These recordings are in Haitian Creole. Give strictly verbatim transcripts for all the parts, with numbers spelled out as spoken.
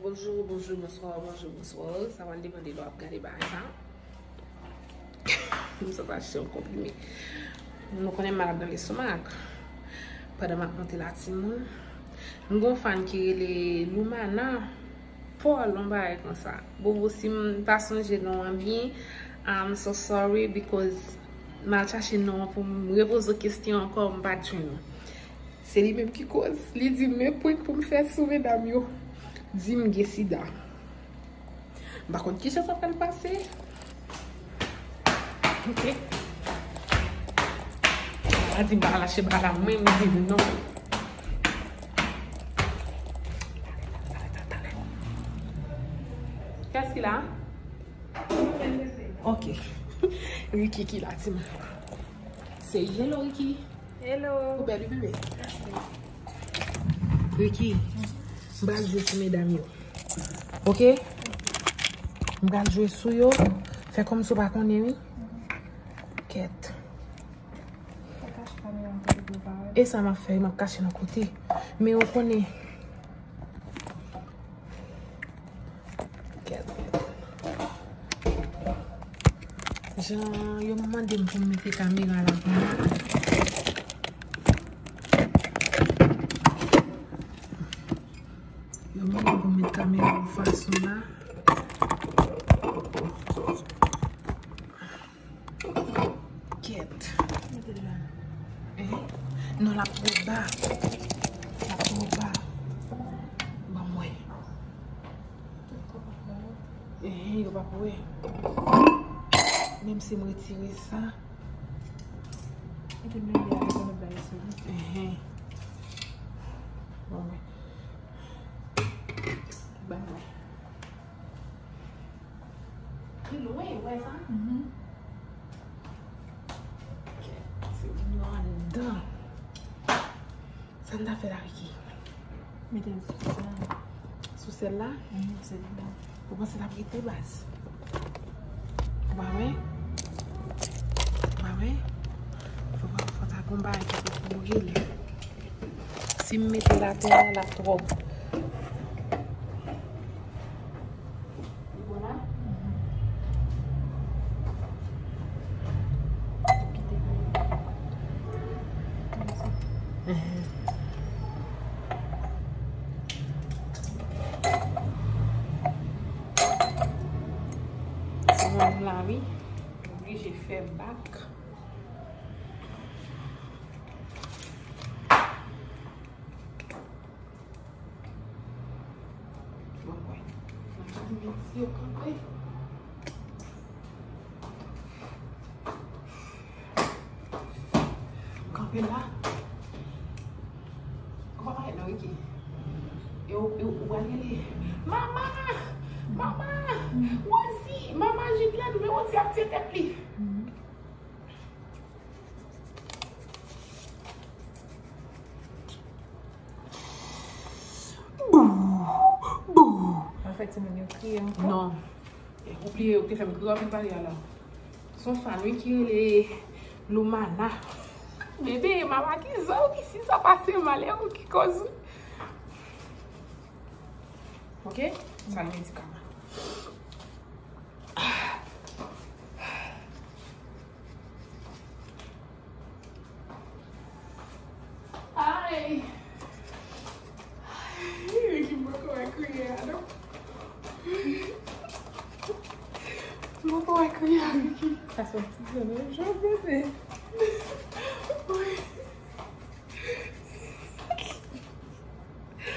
Bonjou, bonjou, bonswa, bonjou, bonswa. Sa pral depande lè w ap gade bagay sa. M santi m ap chèche yon konprime. Nou konnen m malad nan lestomak. Pandan m ap monte la timoun, m gon fan ki rele Lumana Paul, yon bagay konsa. Bobo, si m pa sonje non an byen, I'm so sorry because m al chache non an pou m repoze w kesyon ankò, m pa t jwenn ou. Se li menm ki koz. Li di m men prank pou m fè sou medam yo. Di m gen sida. M pa konn kijan sa pral pase. Ok. A di m pa lache ba la, mwen m di non. Kès ki la? Ok. Ricky ki la, timoun. Se hello, Ricky. Hello. Ou bèl, wi, bebe. Ricky, m pral jwe sou medam yo. Ok? M pral jwe sou yo. Fè kòmsi w pa konnen, wi. Kèt. E sa m ap fè, m ap kache nan kote. Men ou konnen. Kèt. Jan yo mande m pou m mete kamera la pou mwen. Yo mande m pou m mete kamera yon fason la. Kèt. Mete l la. Eh? Non, l ap twò ba. L ap twò ba. Ban m wè. Eh, yo p ap wè. Menm si m retire sa. Mete m leve avèk yon lòt bagay sou li. Eh. Ban m wè. Ban m wè. Li lwen, ou wè sa? Mhm. Ok, se moun yo anndan. Sa n ta fè la, Ricky? Mete l sou sèl la. Sou sèl la? Mhm, sèl la. Ou panse l ap rete, baz? Ou pa wè? Ou pa wè? Fò, fò ta gon bagay ki pou kouri l. Si m mete l atè a, l ap twò. Li bon la? Kite. Se bon la, wi. Oblije fè bak. Bon, wè. Nan kabinèt si yo kanpe. Kanpe la. Ou pa parèt non, Ricky. E ou, e ou, ou pral rele. Mama! Mama! Rosie! Mama Juliette! Men Rosie ap tiye tèt li. Bou! Bou! An fèt, timoun yo kriye ankò. Non. Ou bliye, ou te fè m kriye anpil pale a la. Se yon fan, wi, ki rele Lumana. Bebe, mama ki zò, wi, si sa pase mal, e ou ki koz, wi. Ok? Sa l medikaman. Ay! Ay, Ricky, m poko wè kriye a, non. M poko wè kriye a, Ricky. Sa soti jan, jan bebe. Wi.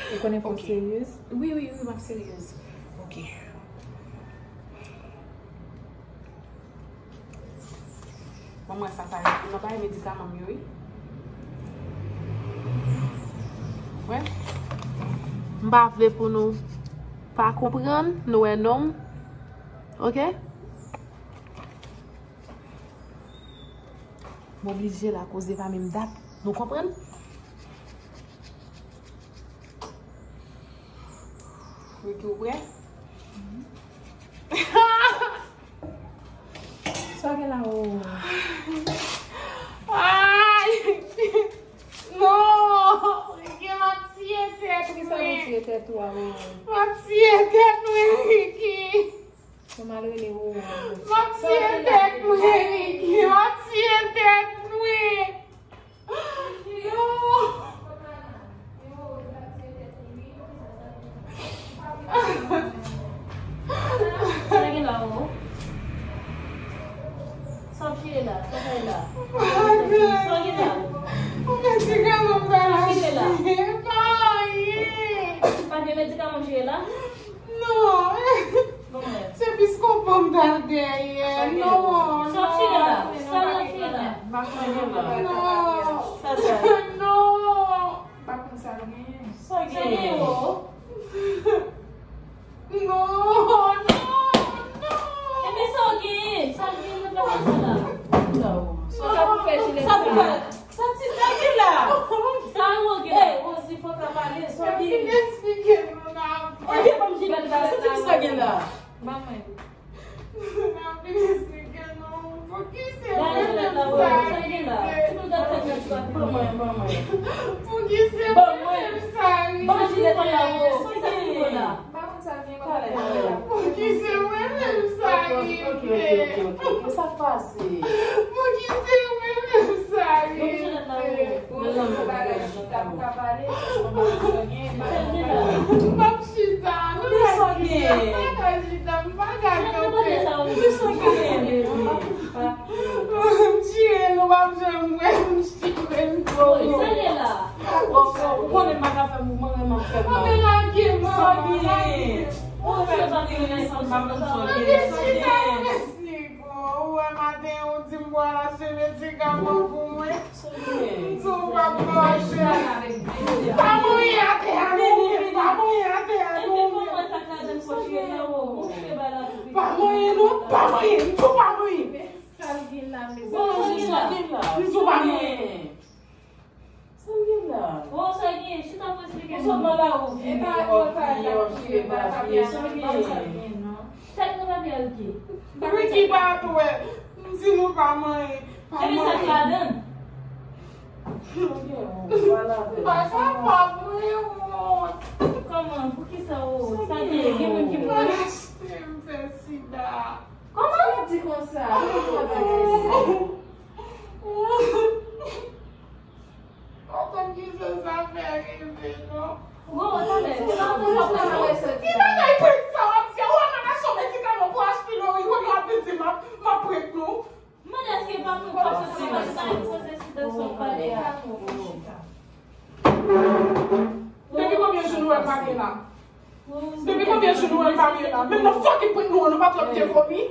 Ou konnen fò w seryez? Wi, wi, wi, m ap seryez. Ok. Ban mwen sa, sa, nan bagay medikaman m yo, wi. Wè. M pa vle pou nou pa konprann, nou wè non m. Ok? M oblije la, koze pa menm dat. Nou konprann? Ricky, ou prè? Sa gen la, o? Ay! Non! Ricky, m ap tiye tèt mwen. Poukisa ou tiye tèt ou a, o? M ap tiye Tiye tèt mwen, Ricky. Mwen mal rele ou. M ap tiye tèt mwen, Ricky. M ap tiye tèt mwen. Non. Sa gen la, o? Sa w ap chire la? Sa w fè la? Sa gen la? Medikaman m ta la chire la. Pa gen medikaman w chire la? Non. Bon, men. Se plis konprann m ta dèyè. Non, non. Sa w ap chire la? Sa w ap chire la? Non. Sa sa? Non. Pa konn sa l genyen. Sa w genyen, o? Non, non, non. Ebyen, sa w genyen? Sa w genyen nan travay sa la? Sa w fè jilèt sa? Sa ti sa gen la. Sa yo gen la. Ey, Rosie, fò ta pale. Sa w genyen? Vin eksplike nou nan. Ebyen, ban m jilèt la. Sa ti sa gen la. Ban mwen. N ap vin eksplike nou. Poukisa mwen menm sa rive? Ban mwen, ban mwen. Poukisa mwen menm sa rive? Ban jilèt la, o. Sa ki rive la? M pa konn sa gen la. Poukisa mwen menm sa rive? Ok, ok, ok, ok, ok. Sa k pase? Poukisa mwen menm sa rive? Bon, se yon bagay chita pou ka pale. M ap chita. Nou pa chita. M pa ka chita. M pa ka kanpe. M tire nou, w ap janm wè m chire nou. Ou konnen m pa ka fè mouvman, men m ap fè mal. Lage m, lage m. Ou fè m santi renesans, m pa konn sa w ye. Lage chita, mèsi. Ou wè maten an, ou di m pral achte medikaman pou mwen. M di w p ap mache. Pa manyen atè a non, men pa manyen atè a non, men. Pa manyen non, pa manyen. M di w pa manyen. M di w pa manyen. Sa l gen la? Bon, sa l gen? Chita pou eksplike nou. Ou sot nan lari, w vini, w ap kriye, w ap kriye, w ap kriye. Sa l gen? Tèt nan papye a, Ricky. Ricky pa tou wè. M di nou pa manyen. Pa manyen. Ebyen, sa k ladan l? Sa l gen? Ou pa lave. Pa kapab, mwen wont. Kòman? Poukisa w wont? Sa gen? Gen moun ki mouri? Mwen achte m fè sida. Kòman? Sa w di konsa? Kòman w di konsa? Ou konn kijan sa fè rive, non? Wowo, tande, se pa konsa w ap travay sòti. Ki bagay prank sa w ap di a? Ou wè m al achte yon medikaman pou H. pylori, kounye a w ap vin di m ap, m ap prank nou. M mande èske e pa prank w ap sòti, paske sa e koze sida sa w pale a. Depi konbyen jou nou wè m pa gen la? Depi konbyen jou nou wè m pa gen la? Menm nan fucking prank nou an, nou pa t wè m te vomi?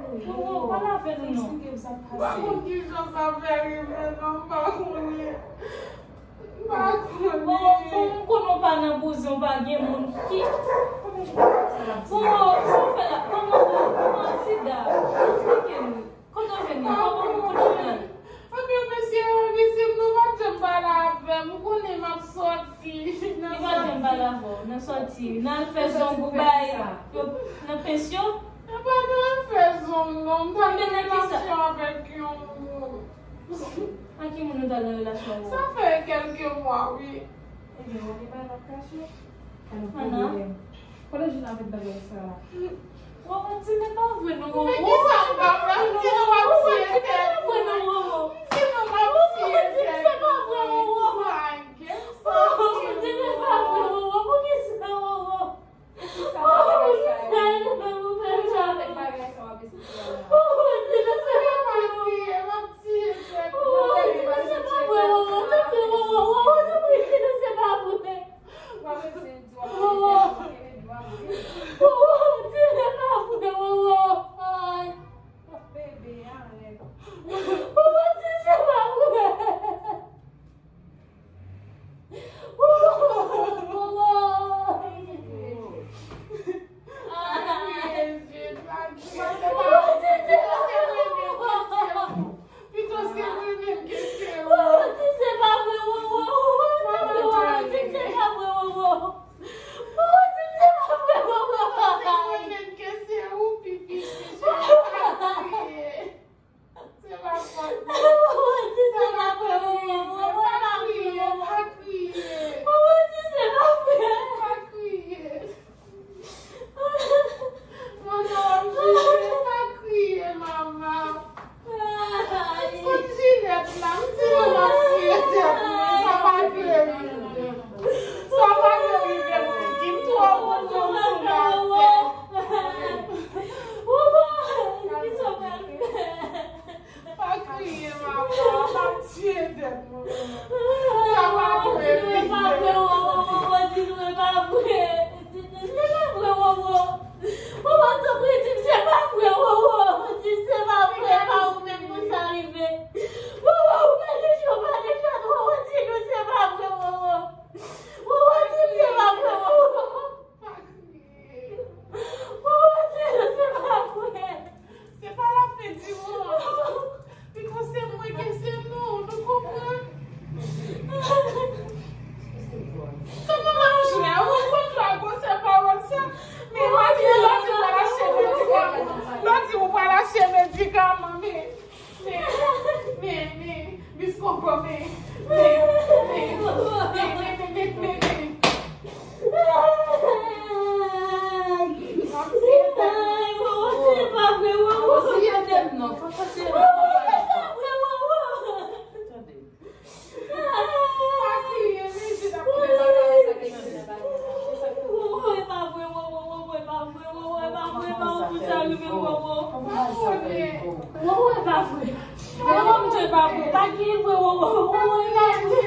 Wowo, pa lave nou non. M pa konn kijan sa fè rive non, m pa konnen. M pa konnen. Bon, bon, m konnen w pa nan bouzen, w pa gen moun ki. Bon, sa w fè la, kòman, kòman sida? Eksplike nou. Kote w jwenn li? Kòman, kote w jwenn li? Ebyen, mesye yo, mesye m, nou pa t janm pale avè m. Ou konnen m ap sòti. Li pa t janm pale avè w nan sòti. Nan al fè zong ou bay yo nan pens yo? E pa nan al fè zong, non. M t ap gen relasyon avèk yon moun. Ak ki moun ou t al nan relasyon ou? Sa fè kèlke mwa, wi. Ebyen, ou gen bagay w ap kache? Alò, pwoblèm. Kote w jwenn avèk bagay sa a? Wowo, di men pa vre non, Wowo. Men kisa m pa fè? M di nou m ap tiye tèt mwen. M di nou m ap tiye tèt mwen. Wowo, di men pa vre, Wowo. Wowo, di men pa vre, Wowo. Poukisa, Wowo? Poukisa w fè bagay sa a? Poukisa w fè bagay sa a? Poukisa w fè bagay sa a? Wowo, di men se pa vre, Wowo. M ap tiye tèt mwen. Wowo, di men se pa vre, Wowo. Tanpri, Wowo. Wowo, tanpri, di men se pa vre. Wowo, di men pa vre, Wowo. Ay. Bebe, arèt. Wowo, di Wowo, e pa vre. Wowo, m di e pa vre. Pa gen vre, Wowo. Wowo, e pa vre.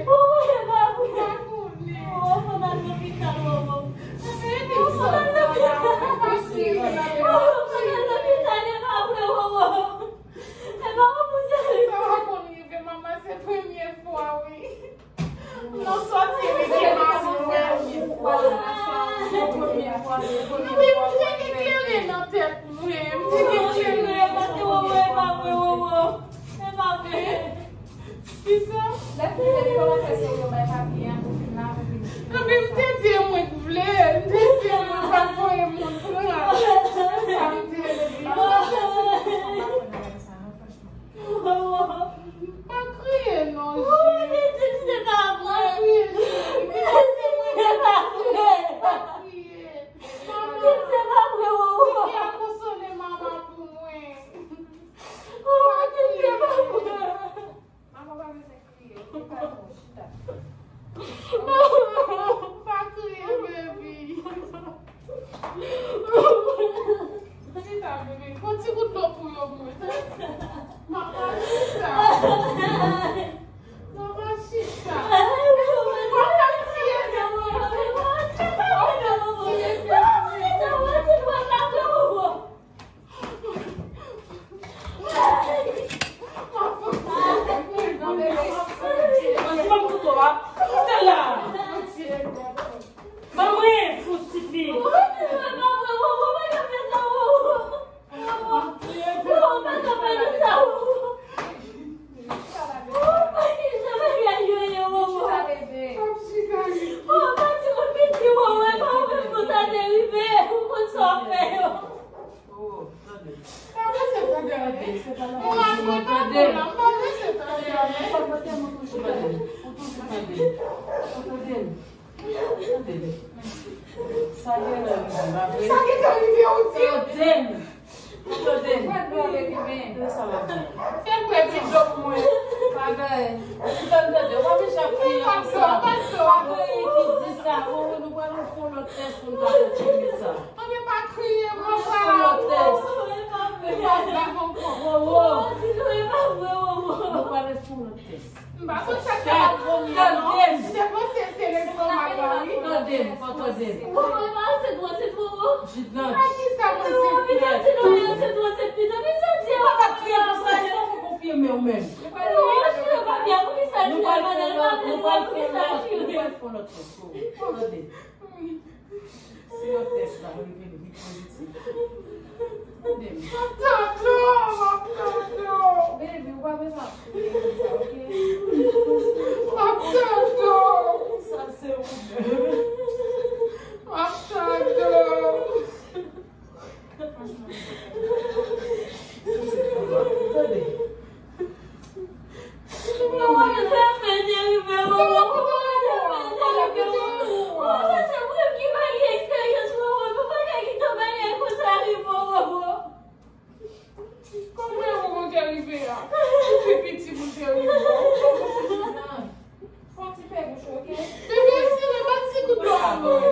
Wowo, e pa vre. Wowo, fò n al lopital, Wowo. Fò n al lopital. Fò n al lopital. Wowo, fò n al lopital, e pa vre, Wowo. E pa vre, Wowo. Sa pa konn rive, manman, se premye fwa, wi. Non, sòti rive maten. Mwen, m te gen kleren nan tèt mwen. M te gen kleren. Kisa? Ebyen, m te di e mwen k vle. M te di e mwen pa voye moun pran. Sa m te di. Pa kriye non, Jil. Ou di se pa vre. Pa kriye, Jil. Ou di se pa vre. Pa kriye. Ou di se pa vre, Wowo. Kiki a konsole manman pou mwen. Ou di se pa vre. Manman pa bezwen kriye, ok? Kalme w, chita. Pa kriye, baby. Chita, bebe. Pran ti gout dlo pou yo, mwen. Manman, chita. Manman, chita. Manman, chita. Ban mwen, fout tifi. Oh, tande. Tande. Tande. Tande. Sa gentan rive, pa vre? Sa gentan rive, ou di. Tande. Tande. Tande sa m ap di. Fè m pran ti dlo pou mwen. Bagay. Tande, tande. W ap mechan kriye konsa. Pa gen anyen ki di sa. Ou, nou pral fè yon lòt tès pou n ka konfime sa. Anben pa kriye, mwen pa. Ou pa viv ankò. Wowo. Nou pral fè yon lòt tès. M pa konn sa k ta pral pran mwen non. M te panse se lestomak la, wi. Tande m, fò tande m. Wowo, e pa se dwòl, se dwòl. Jid nan. Ak kisa mwen se dwòl, se dwòl, se dwòl, se pita, men sa di a. Ou pa ka kriye konsa, èske w konfime ou menm? Nou pral fè yon lòt, nou pral fè yon lòt, nou pral fè yon lòt tès. Tande. Si yon tès la rive li pozitif, tande m. M ap tande w, m ap tande w. Baby, ou pa bezwen ap kriye konsa, ok? M ap tande w. Sa se ou menm. M ap tande w. Franchman, tande. Kòman ou te rive a? Ou pi piti pou te rive a? Fè yon ti fè bouch, ok? Bebe, sere, ba ti gout dlo a mwen.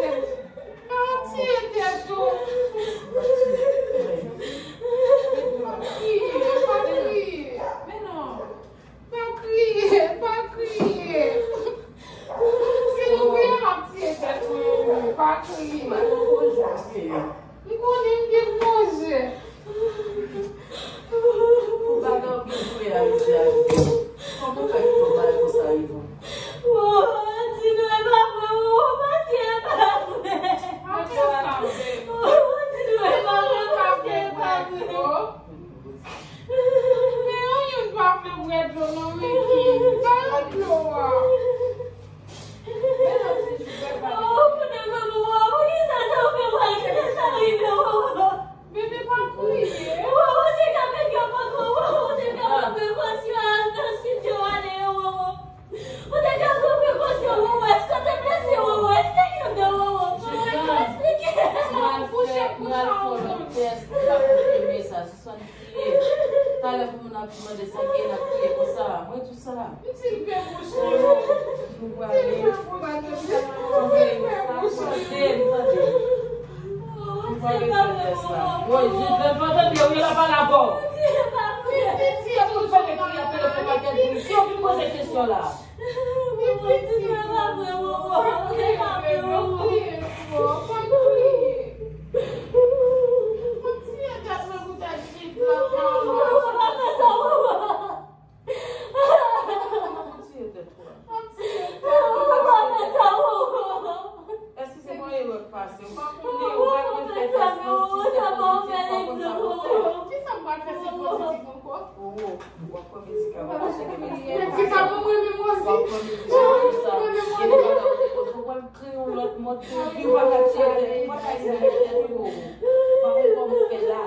Fè bouch. Pa tiye tèt ou. Pa kriye, pa kriye. Men non. Pa kriye, pa kriye. Si nou kriye, m ap tiye tèt mwen, pa kriye. M konnen m gen gwo je. Pou bagay w gen vre a, Rivière. Kòman w fè pou bagay konsa rive w? Oh, di nou e pa vre, oh, paske e pa vre. Oh, di nou e pa vre, paske e pa vre. Men yon youn pa vle bwè dlo non, Ricky. Ba yo dlo a. Oh, koute gwo mou, oh, poukisa Mande sa ki la kriye konsa. Mwen tou sa. M di l fè bouch li. Nou prale. Tande, tande, tande. Nou prale fè tès la. Woy, Jidlèn, fò tande, wi, l ap pale avè w. Piti, tout fè kriye ap telefòn pakèt moun. Si yo vin poze kesyon la. Èske se mwen erè k pase? Ou pa konnen, ou pa konn fè tès nan si se pozitif, ou pa konn sa pou fè. Kisa m pral fè si pozitif ankò? Oh, w ap pran medikaman, w ap pran medikaman. Medikaman, mwen menm osi. W ap pran medikaman konsa. Gen de bagay ou te konn fè, w al kreye yon lòt mòd de vi, ou pa ka tiye tèt, ou pa ka elimine tèt ou. Ou pa konn kòman w fè la.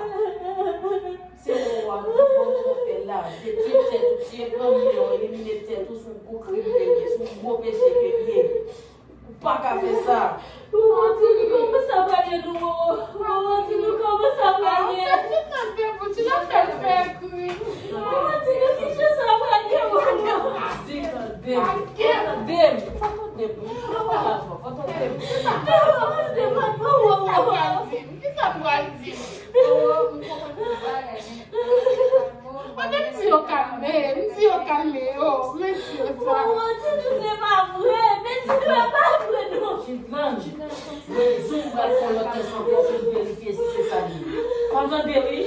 Se ou w ap di kòman w fè la. Detwi tèt ou, tiye granmoun yo, elimine tèt ou, se yon gwo krim ke l ye, se yon gwo peche ke l ye. Ou pa ka fè sa. Wowo, timoun, kòman sa pral ye nou, wowo? Wowo, timoun, kòman sa pral ye? Wowo, timoun, ki jan sa pral ye, wowo? Di, tande m. Tande m. Fò tande m. Fò tande m. Wowo, timoun, wowo. Kisa m pral di? Wowo, m konprann tout bagay, men Mwen menm di yo kalme, m di yo kalme yo, men di yo sa. Mwen di nou se pa vre, men di nou e pa vre non. Jidlèn, mwen di w m pral fè yon lòt tès ankò pou m verifye si se sa li ye. Fò m tande wi.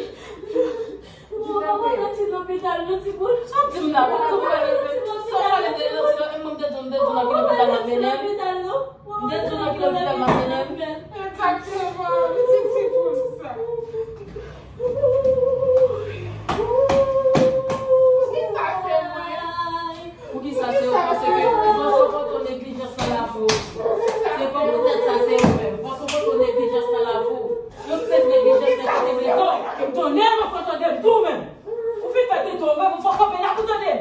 Mwen pa konn ti lopital non timoun. Sa w di m la, mwen tou pale de, sa w pale de, de, de, mwen m te di w, m te di w nan ki lopital m ap mennen l. M te di w nan ki lopital m ap mennen l. Egzakteman, pitit timoun sa. Poukisa se mwen? Poukisa se ou? Paske ou panse w pote yon neglijans nan lavi w. Se pa poutèt sa se ou menm. Ou panse w pote yon neglijans nan lavi w. Yon senp neglijans nan kote mezon. Tonnè mwen fò tande m tou menm. Ou fin fè tete w menm, ou fò kanpe la pou tande m.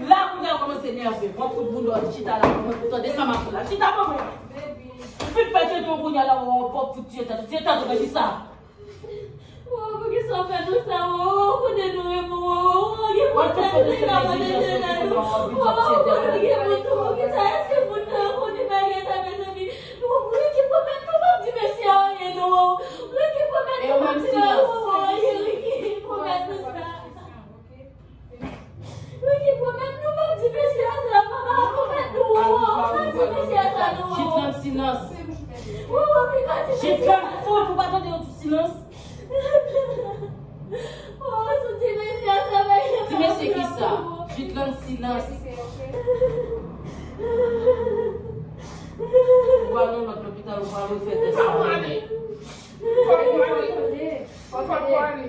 La kounye a w kòmanse nève. W ap fout boulòt, chita la pou mwen, pou tande sa m ap di w la. Chita pou mwen. Ou fin fè tete w kounye a la, w ap fout tiye tèt ou. Tiye tèt ou, men kisa? Wowo, poukisa w fè nou sa, wowo? Ou konnen nou renmen w, wowo. Ou gen moun sa ki ka pale de la nou. Wowo, ou konnen gen moun tou, poukisa? Èske moun nan konnen bagay sa, mezanmi? Ricky pwomèt nou p ap di mesye a anyen non. Ricky pwomet nou p ap di mesye a anyen. Ricky pwomet nou sa. Ricky pwomet nou p ap di mesye a sa. Papa pwomet nou, wowo, p ap di mesye a sa non. Jidlèn silans. Wowo, Ricky pa di mesye a sa. Jidlèn fout, ou pa tande yon ti silans. Wowo, sou ti mesye a sa, bagay. Ti mesye kisa? Jidlèn silans. Ou pral nan lòt lopital, ou pral refè tès sa. Fòk ou ale. Fòk ou ale.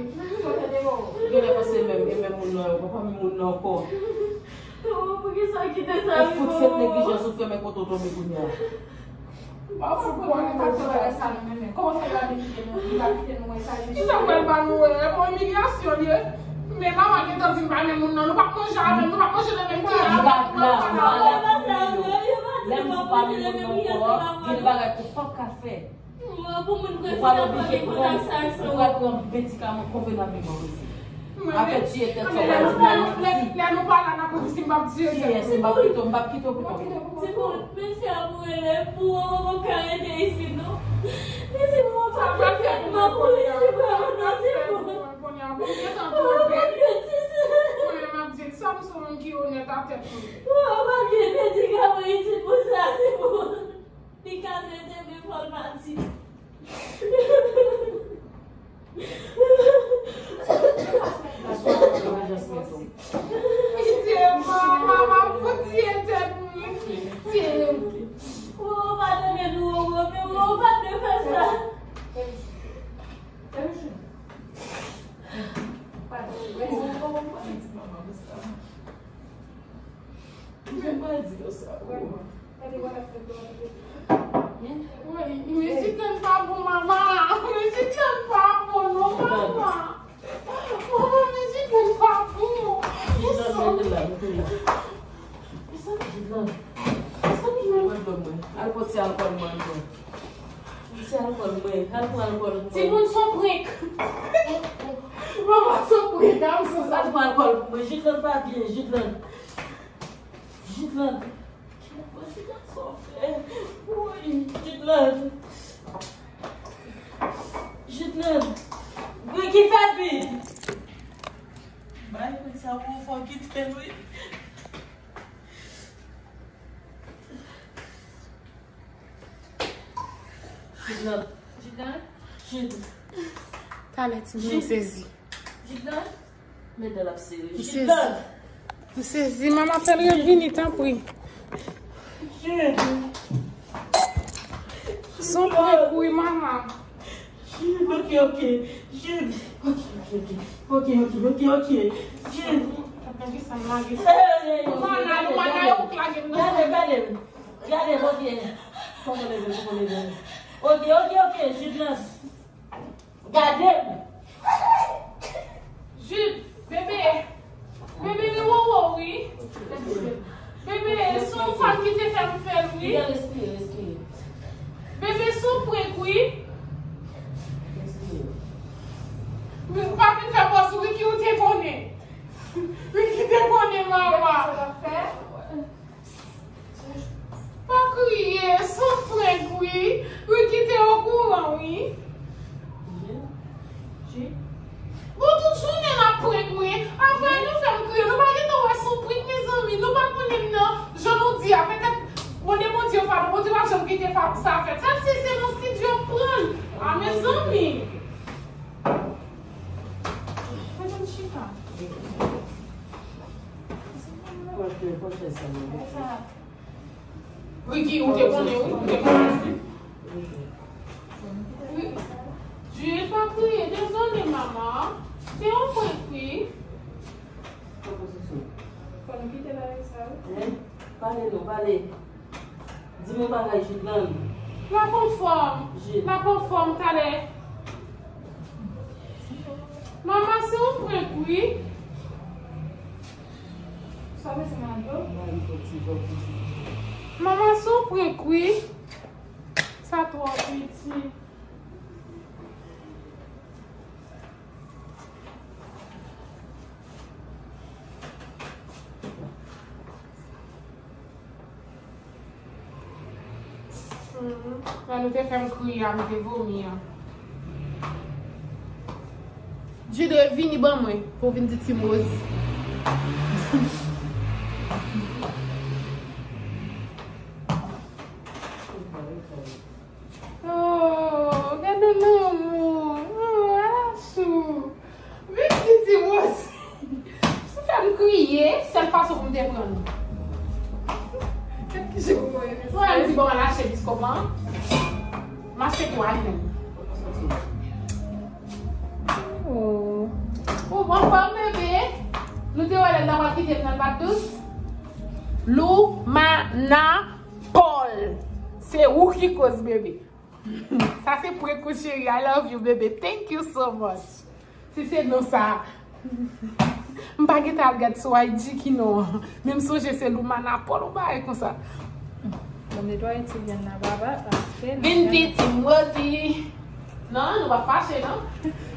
Genlè panse menm, e menm moun nan, ou pa pa menm moun nan ankò. Poukisa w kite sa rive w? Ou fout fèt neglijans ou fè men kote w tonbe kounye a. Ou pa fout pran li pa fè bagay sa nou menm. Kòman fè gade kite nou, li pa kite nou wè sa li. Kisa pral ba nou wè? Bon, imilyasyon li ye. Men manman gentan di m pa menm moun nan. Nou p ap manje avè m, nou p ap manje nan menm kiyès. Li pa la, li pa la pou nou. Lè m di w pa menm moun nan ankò, gen de bagay ke w p ap ka fè. Ou pral oblije pran, ou pral pran medikaman konvenableman osi. Afè tiye tèt sa w pral di m la manti. Lè nou pa la, n ap di m p ap tiye tèt. Kiyès? M p ap kite w, m p ap kite w pou kont ou. Timoun, mesye ap rele pou ou, ou ka rete isit non. Mesye, ou pa fè m ap rele pou ou non, timoun. Ou pa fè ti sa. Ou pa gen medikaman isit pou sa, timoun. Li ka trete men fò l pa di. Pase yon neglijans, mezon. Pitié, mama, mama, pitié, tèt mwen. Pitié. Ou pa tande nou, ou, men ou pa dwe fè sa. Padon. Mwen pa di yo sa, wi. Wi, mizik lan pa bon, mama. Mizik lan pa bon, non, mama. Mama, mizik lan pa bon. Mete la, mete la. Mezanmi, Jidlèn. Mezanmi, mwen dlo mwen. Al pote alkòl mwen ankò. Ti alkòl mwen, al pran alkòl mwen. Timoun, se yon prank. Manman, souple, dam, sou sa. Sa pran alkòl pou mwen. Jidlan pa byen, Jidlan. Jidlan. Kilè mwen se gason fè. Woy, Jidlan. Jidlan. Wi, ki fè vit. Bay mwen sa pou fò kite l, wi. Jidlan. Jidlan. Jid. Talè timoun sezi. Jidlan. Men dan l ap sere. M sezi. Jidlan. M sezi. Manman, fè l revini, tanpri. Jid. Son prank, wi, manman. Jid, ok, ok. Jid. Ok, ok, ok. Ok, ok, ok, ok. Jid. Hey, hey, hey, ok, ok, ok. Gade, gade. Gade, ok. Kòman leve, kòman leve. Ok, ok, ok, Jidlan. Gade m. Jid, bebe. Bebe, li wowo, wi. Bebe, se yon fanm ki te fè m fè l, wi. Li respire, respire. Bebe, se yon prank, wi. Respire. Men pa vin fè pòz, Ricky, ou te konnen. Ricky te konnen, manman. Pa kriye, se yon prank, wi. Ricky te okouran, wi. Bon, tout jounen n ap prank mwen. Apre, nou fè m kriye. Nou pa gentan wè se yon prank, mezanmi. Nou pa konnen m nan. Jan nou di a, petèt, Bondye, Bondye, padon, Bondye pa janm kite sa fèt. Sa se, se nan estidyo m pran l. A, mezanmi. Mwen chita. Ricky, ou te konnen, wi, ou te konnen. Wi. Juliette pa kriye, dezole, manman. Se yon prank, wi. Fò nou kite bagay sa, wi. Pale non, pale. Di m yon bagay, Jidlan. L ap anfòm. Jid. L ap anfòm talè. Manman, se yon prank, wi. Sa bezwen nan dlo? Manman, se yon prank, wi. Sa twò piti. Mhm. Lè nou te fè m kriye a, m te vomi an. Jude, vini ban mwen pou vin di Team Rosie. Oh, gade lanmou. Oh, Alachou. Vin di Team Rosie. Ou fè m kriye, sèl fason pou m te pran nou. Kèt ki je pou mwen. Ou wè m di bon, m al achte biskòp lan. M achte twa li menm. Oh. Ou bon fòm, bebe. Nou te wè lè n ta pral kite m nan l bat dous. Loumana Paul. Se ou ki koz, bebe. Sa se prank ou, cheri. I love you, bebe. Thank you so much. Si se non sa. M pa gentan al gad sou I G ki non an. Men m sonje se Loumana Paul, yon bagay konsa. Bon, netwaye ti vyann nan, papa, paske vin di Team Rosie. Non, nou pa fache, non.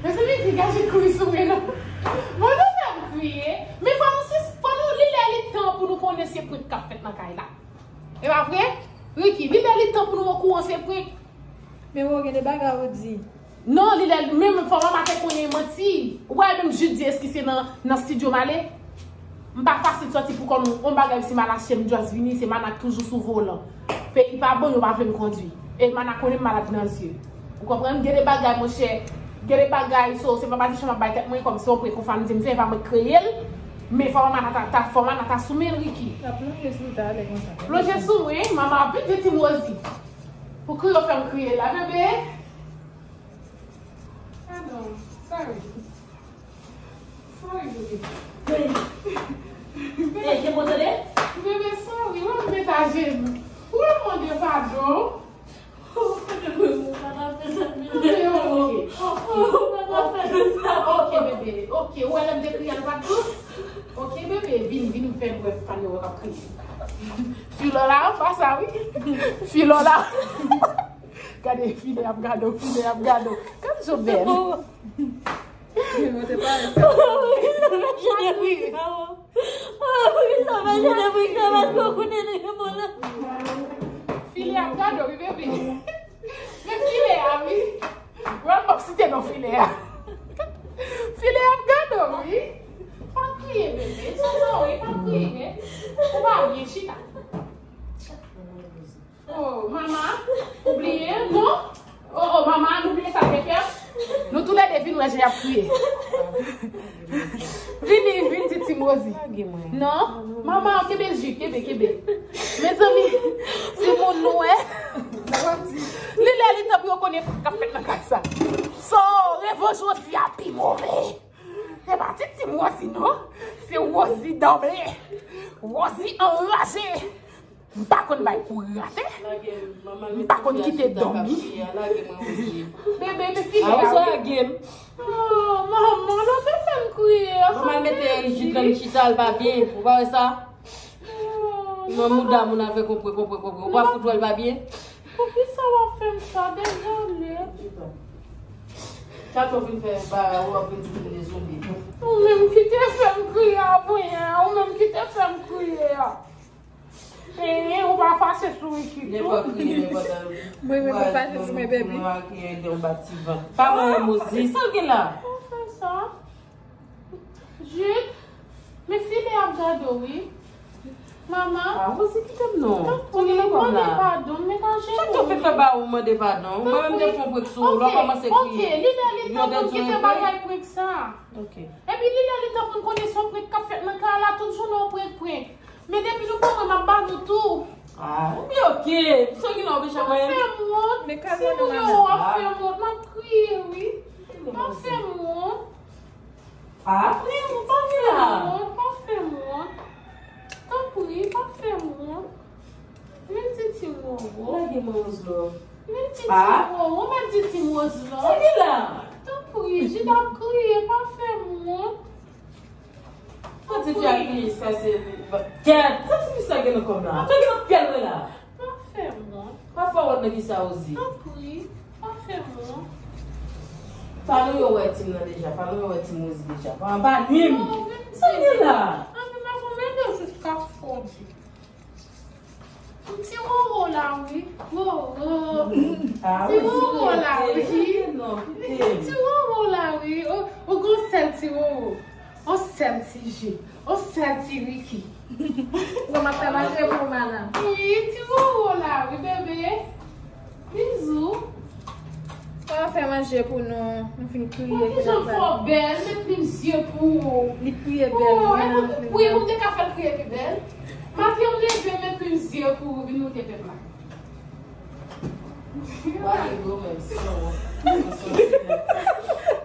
Mezanmi, degaje kouri sou mwen, non. Bon, nou fè m kriye. Men fò nou sis-, fò nou li lè li tan pou nou konnen se prank k ap fèt nan kay la. E pa vre? Ricky, li lè li tan pou nou okouran se prank. Men ou gen de bagay ou di. Non, li lè, men fò manman te konnen manti. Ou pa wè menm Jude di eski se nan, nan estidyo m ale? M pa fasil sòti pou kò m, on bagay si m al achte m just vini, se Mana k toujou sou volan. Peyi pa bon, yo pa vle m kondwi. E Mana konnen m malad nan zye. Ou konprann? Gen de bagay, monchè, gen de bagay, so, se pa madichon m ap bay tèt mwen, kòm se yon prank yon fanm di m fè, e pa mwen k kreye l. Men fò Mana ta, ta, fò Mana ta sou men l, Ricky. L ap plonje sou ou talè konsa. Plonje sou mwen, manman ap vin di Team Rosie. Pou kriye w fè m kriye la, bebe. Padon, sorry. Sorry, bebe. Hey, ke bon tande? Bebe, sorry, w ap met ajenou. Ou ap mande padon. Bebe, ok. Ok, bebe, ok. Ou wè lè m te kriye a l pa t dous? Ok, bebe, vin, vin m fè m wè fanmi w k ap kriye. Filò la, pa sa, wi. Filò la. Gade, filè ap gade w, filè ap gade w. Gade jan w bèl. Mwen te pare sa. Poukisa w ap jete brik sa, o? Poukisa w ap jete brik sa, paske w konnen li gen bon nan. Filè ap gade w, wi, bebe. Men filè a, wi. Wè, m p ap site non filè a. Filè ap gade w, wi. Pa kriye, bebe. Se sa, wi, pa kriye. Ou pa byen, chita. Oh, mama, ou bliye? Non? Oh, oh, mama, nou bliye sa te fè? Nou toulède vin wè jan y ap kriye. Vini, vin di Ti Mozi. Non? Mama, kenbe l, Jik, kenbe, kenbe. Mezanmi, timoun nou wè. Li lè li tan pou yo konnen sa k ap fèt nan kay sa. So, revanj Wozi a pi move. Se pa ti Ti Mozi, non. Se Wozi danble. Wozi anraje. M pa konn bay kouri rate. M pa konn kite dòmi. Bebe, men filè a, wi. Oh, manman, non, te fè m kriye. Manman mete jik nan chita, l pa byen. Ou pa wè sa? Non, mouda moun avèk konpre, konpre, konpre. Ou pa fout wè l pa byen? Poukisa w ap fè m sa? Dezole. Sa tou vin fè ba ou ap vin di m dezole. Ou menm ki te fè m kriye avanyè a, ou menm ki te fè m kriye a. Enhen, ou pa fache sou Ricky tou. Nenpòt kriye, nenpòt. Mwen menm, ou fache sou mwen, baby. Mwen kriye de yon bativan. Pa mwen, Mozi, sa l gen la? Ou fè sa? Jik, men filè ap gade w, wi. Mama. Ah, Rosie, kite m non. Tanpri, mande padon, m met ajenou. Sa k te fè ba ou mande padon? Mwen menm te fè yon prank sou ou, lè w kòmanse kriye. Ok, li lè li tan pou n kite bagay prank sa. Ok. Epi li lè li tan pou n konnen se yon prank k ap fèt nan kay la, tout jounen yon prank, prank. Men depi nou pran mwen, m ap ba nou tou. Ah, ok, ok. Sa ki nan oblijan mwen. Pa fè m wont. Men kalme nou, mama. Ap fè m wont, m ap kriye, wi. Pa fè m wont. Ah, men ou pa vle la. Pa fè m wont, pa fè m wont. Tanpri, pa fè m wont. Vin di Ti Roro. Lage mwen, Roselò. Vin di Ti Roro, mèt di Ti Roselò. Sa ki la? Tanpri, Jida ap kriye, pa fè m wont. Sa ti fi a kriye, sa se kèt. Sa ti fi sa gen nan kòm la? Sa gen nan pyèl mwen la? Pa fè m wont. Pa fè wont nan kisa, Rosie? Tanpri, pa fè m wont. Fano yo wè Tim nan deja, Fano yo wè Tim Rosie deja. Pa, pa nwi m. Sa gen la? Anpi m ap mande jiska fodi. Ti Roro la, wi. Roro. Ah, Ti Roro la, wi. Ti Roro la, wi. Ou, ou gon sèl Ti Roro. On sèl ti je, on sèl ti Ricky. Bon, m ap fè manje pou ou, madam. Wi, Ti Roro la, wi, bebe. Bizou. Sa w ap fè manje pou nou, nou fin kriye. Mwen, kijan m fè w bèl, met plim zye pou ou. Li kriye bèl, wi, pou m te ka fè l kriye pi bèl. Maten m leve, met plim zye pou ou, vin moute pèp la.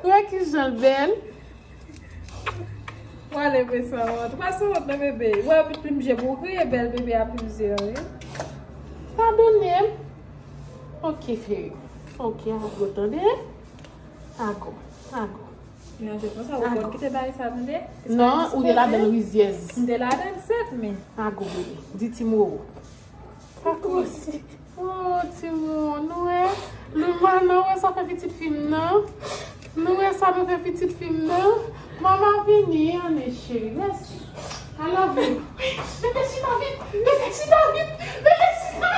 Wè kijan l bèl. Wale, men sanwont. Ou pa sanwont non, bebe. Ou ap plim je pou ou kriye bèl bebe a plizyè, wi. Padone m. Ok, cheri. Ok, ago, tande? Ago, ago. Manje konsa, ou konn ki te bay sa, tande? Non, ou te ladan l rizyèz. M te ladan l sèt, men. Ago, bebe. Di Ti Roro. Ago. Oh, Ti Roro, nou wè. Lou, manman, nou wè sa fè pitit fi m nan. Nou wè sa nou fè pitit fi m nan. Manman vini, ane cheri. Mèsi. I love you. Bebe chita vit. Bebe chita vit. Bebe chita.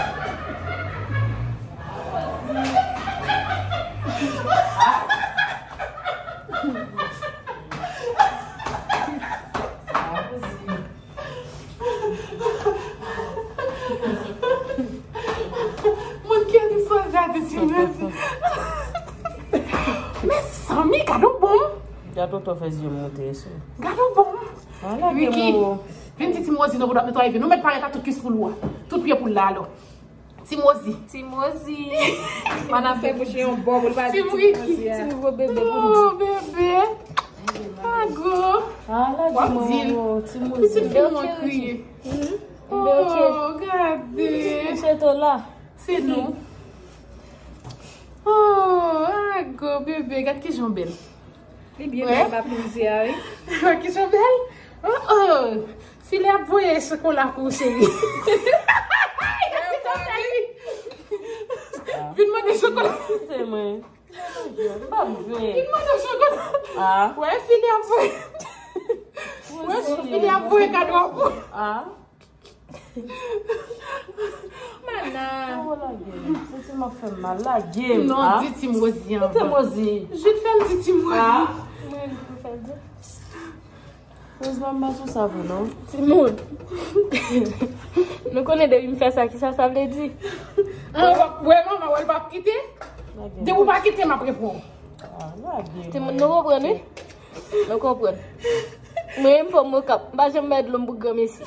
Moun ki di sou gade ti mezi. Mezanmi, gade w bon. Gade w fè zye monte sou. Gade w bon. Ricky, vin di Ti Mozi non pou l ap netwaye vin. Nou met parèt a tout kis pou l wa. Tout pye pou l la alò. Ti Mozi. Ti Mozi. Mana fè bouche yon bò pou l pa di Ti Mozi a. Ti nouvo bebe pou nou. Oh, bebe. Ago. Ala di manman, Ti Mozi. Pitit fi mwen kriye. Oh, gade. Se to la. Se nou. Oh, ago, bebe, gad kijan w bèl. Li byen bèl pa plizyè, wi. Wè kijan w bèl. Oh, oh. Filè ap voye chokola pou ou, cheri. Vin mande chokola. Se mwen. M p ap jwe. Li mande w chokola. Ah. Wè, fini ap voye. Wè, fini ap voye kado pou. Ah. Mana. Oh, lage m. Santi m ap fè m mal. Lage m. Non, ah. Di Ti Mozi ankò. Kite Mozi. Jit fè l di Ti Mozi. Ah. Mwen, m fè l di. Heureusement m pa sou sa vre non. Timoun. Nou konnen depi m fè sa, kisa sa vle di? Ah, w ap wè manman, wè l p ap kite? Depi w pa kite, m ap reprann w. Ah, lage mwen. Timoun, nou konprann, wi? Nou konprann. Mwen menm fò m okap. M pa janm bay dlo m pou granmesi.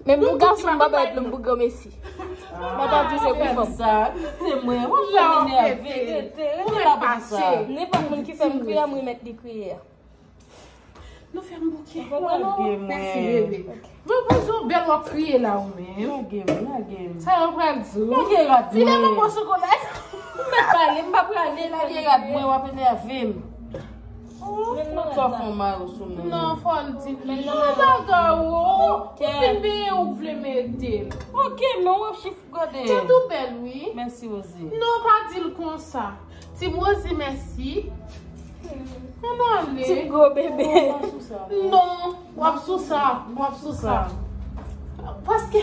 Menm pou gason, m pa bay dlo m pou granmesi. M pa ta di se pou fanm. Sa, kite mwen. W ap fè m enève. Rete, rete la pou sa. Nenpòt moun ki fè m kriye, m remèt li kriye a. Nou fè m bouke. Lage mwen. Mèsi, bebe. Mwen poze w bèl, w ap kriye la ou menm. Lage m, lage m. Sa yo pral di w. Lage rad mwen. Ti lè mwen pran chokola. Ou mèt pale, m pa prale, lage rad mwen, w ap enève m. Oh, mwen twò fè yon mari sou mwen. Non, fò l di. Non, bagay ou. Ou fin peye, ou vle mete l. Ok, men w ap chif gade. Tèt ou bèl, wi. Mèsi, Rosie. Non, pa di l konsa. Ti Rosie, mèsi. Ann ale. Ti gwo bebe. Non, w ap sou sa, w ap sou sa. Paske,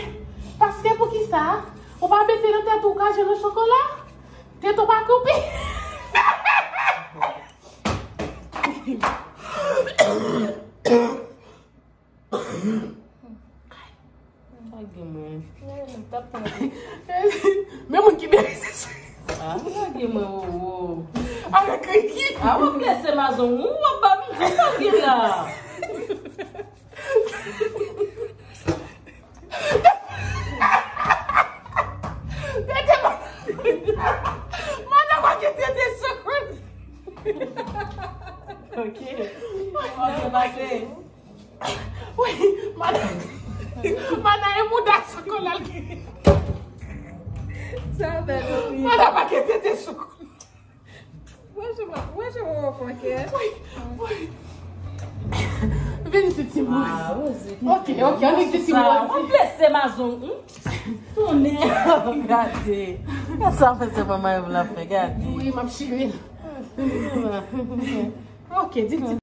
paske pou ki sa? Ou pa mete nan tèt ou kache nan chokola? Tèt ou pa koupe? Lage mwen. Men moun ki byen. Ah, lage mwen, wowo. Avèk Ricky. Ah, w ap blese mazon. Ou w ap ba m di sa w gen la. Tete, madan pa gen tete sou kout. Ok. Ok, pase. Wi, madan. Madan e mouda chokola l gen. Sa bèl, wi. Madan pa gen tete chokola. Wè je, wè je, wè fòkè. Wi, wi. Vin ti timoun. Ah, Rosie. Ok, ok, annik ti timoun. Ou blese mazon, hmm? Tounen. Gade. Gade sa, fè se pa mayon la fè, gade. Wi, m ap chire. Ok, di ti